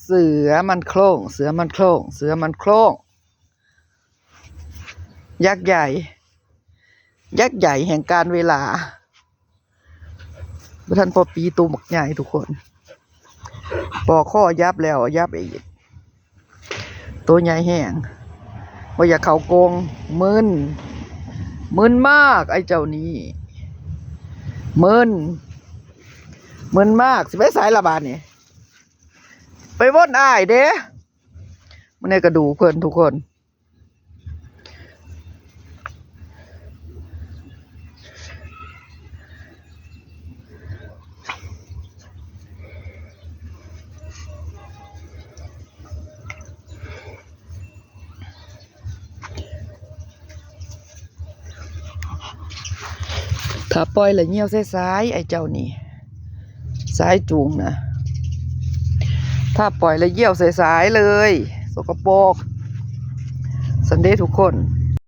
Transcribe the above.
ເສືອມັນໂຄ່ງ ເສືອມັນໂຄ່ງ ເສືອມັນໂຄ່ງ ຍັກໃຫຍ່ ຍັກໃຫຍ່ແຫ່ງການເວລາ ບໍ່ທັນພໍປີ ໂຕບັກໃຫຍ່ທຸກຄົນ ປໍຄໍຍັບແລ້ວຍັບອີກ ໂຕໃຫຍ່ແຮງ ບໍ່ຢາກເຂົ້າກົງ ມຶນ ມຶນມາກ ໄອ້ເຈົ້ານີ້ ມຶນ ມຶນມາກ ຊິໄປໃສລະບາດນີ້ ໄປວົນອ້າຍເດ້ ມັນໃນກະດູກເພິ່ນທຸກຄົນ. ຖ້າປ່ອຍລະຍ່ຽວໃສ່ຊາຍ ໄອ້ເຈົ້ານີ້ ຊາຍຈູງນະ ຖ້າປ່ອຍລະຍ່ຽວໃສ່ຊາຍເລີຍ ສົກກະປົກ ຊັ້ນເດ້ທຸກຄົນ.